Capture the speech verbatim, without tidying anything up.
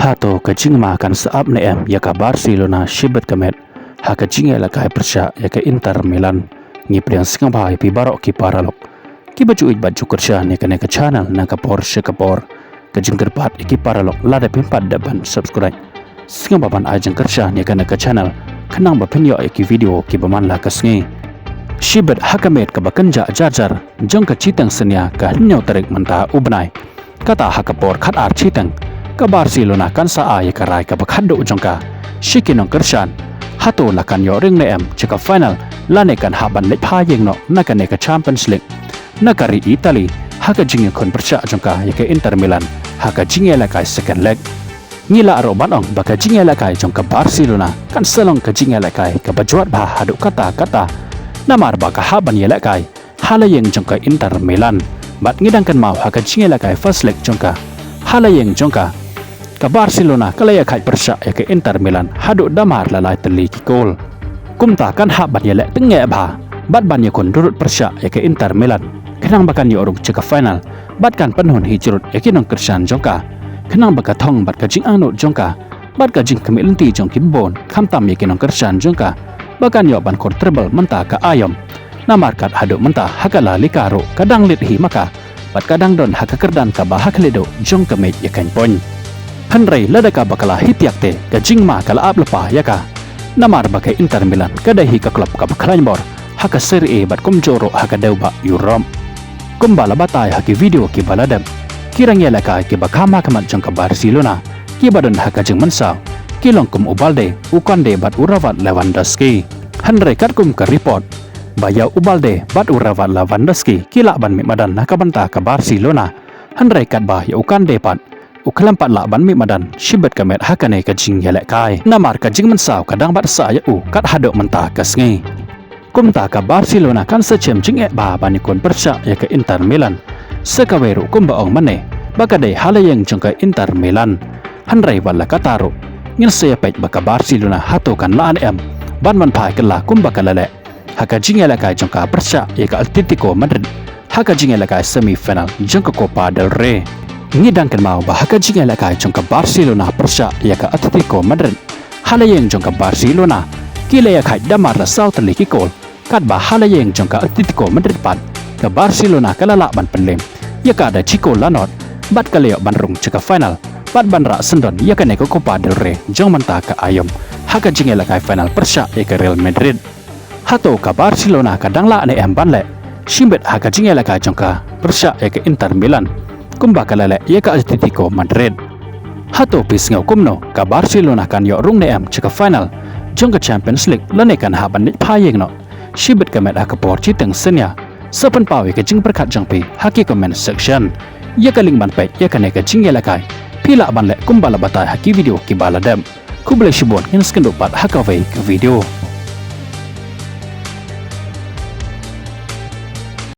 Hato ka jingma kan sa ap ne em ïa ka Barcelona shibit ka met ha ka jingïalehkai pyrshah ïa ka Inter Milan? Ngi pdiang sngewbha ïa phi baroh ki paralok kiba ju ïeit bad ju kyrshan ïa kane ka channel na ka por sha ka por. Ka jingkyrpad ïa ki paralok, lada phim pat dep ban subscribe, sngewbha ban ai jingkyrshan ïa kane ka channel khnang ba phin ïoh ïa ki video kiba man la ka sngi. Shibit ha ka met kaba kynjah jar jar jong ka shiteng synñia ka hynñiew tarik mynta u bnai, kata ha ka por khatar shiteng, ka Barcelona kan sa ai ïa ka rai kaba khatduh jong ka sha ki nongkyrshan. Hato la kan ïoh ring ne em sha ka final lane kan hap ban leit phai ïeng noh na kane ka Champions League na ka ri Italy ha ka jingïakhun pyrshah jong ka ïa ka Inter Milan ha ka jingïalehkai second leg? Ngi lah ruh ban ong ba ka jingïalehkai jong ka Barcelona kan sa long ka jingïalehkai kaba jwat bha haduh katta katta, namar ba ka hap ban ïalehkai ha la ïing jong ka Inter Milan. Bad ngi dang kynmaw ha ka jingïalehkai first leg jong ka ha la ïing jong ka, ka Barcelona ka la ïakhaid pyrshah ïa ka Inter Milan haduh da mar la lai tylli ki kol. Kumta kan hap ban ïaleh tyngeh bha bad ban ïakhun durut pyrshah ïa ka Inter Milan khnang ba kan ïoh rung sha ka final bad kan pynhun hi jrut ïa ki nongkyrshan jong ka, khnang ba ka thong bad ka jingangnud jong ka bad ka jingkhmih lynti jong ki bun, khamtam ïa ki nongkyrshan jong ka, ba kan ïoh ban khur treble mynta ka aïom. Namar kat haduh mynta ha ka La Liga ruh ka dang leit hi ma ka bad ka dang don ha ka kyrdan kaba ha khlieh duh jong ka mej ïa ka point. Hynrei lada kaba ka la hi thiah te, ka jingma ka la ap lypa ïa ka, namar ba ka Inter Milan ka dei hi ka klub kaba khlaiñ bor ha ka Serie A bad kumjuh ruh ha ka dewbah Europe. Kumba la batai ha ki video kiba la dep, ki rangïalehkai kiba kham ha khmat jong ka Barcelona kiba don ha ka jingmynsaw ki long kum u Balde, u Kante bad u Robert Lewandowski. Hynrei katkum ka report ba ïa u Balde bad u Robert Lewandowski ki lah ban mih madan na ka bynta ka Barcelona, hynrei katba ïa u Kante pat u khlem pat lah ban mih madan shibit ka met ha kane ka jingïalehkai, namar ka jingmynsaw ka dang bat sah ïa u kat haduh mynta ka sngi. Kumta ka Barcelona kan sa shem jingeh bha ban ïakhun pyrshah ïa ka Inter Milan, sa kawei ruh kumba ong mynne ba ka dei ha la ïing jong ka Inter Milan. Hynrei wat la katta ruh, ngin sa ïa peit ba ka Barcelona hato kan lah ne em ban wan phai kylla kumba ka la leh ha ka jingïalehkai jong ka pyrshah ïa ka Atletico Madrid ha ka jingïalehkai semi final jong ka Copa del Rey. Ngi dang kynmaw ba ha ka jingïalehkai jong ka Barcelona pyrshah ïa ka Atletico Madrid, ha la ïing jong ka Barcelona ki la ïakhaid da mar la saw tylli ki kol, katba ha la ïing jong ka Atletico Madrid pat ka Barcelona ka la lah ban pynlem ïa ka da shi kol la nod bad ka la ïoh ban rung sha ka final bad ban rah syndon ïa kane ka Copa del Rey jong mynta ka aïom ha ka jingïalehkai final pyrshah ïa ka Real Madrid. Hato ka Barcelona ka dang lah ne em ban leh shimbit ha ka jingïalehkai jong ka pyrshah ïa ka Inter Milan kumba ka la leh ïa ka Atletico Madrid? Hato phi sngew kumno, ka Barcelona kan ïoh rung ne em sha ka final jong ka Champions League lane kan hap ban leit phai ïing noh shibit ka met ha ka por shiteng synñia? Sa pynpaw ïa ka jingpyrkhat jong phi ha ki comment section. Ïa ka link ban peit ïa kane ka jingïalehkai phi lah ban leh kumba la batai ha ki video kiba la dep. Khublei shibun, ngin sa ïakynduh pat ha kawei ka video.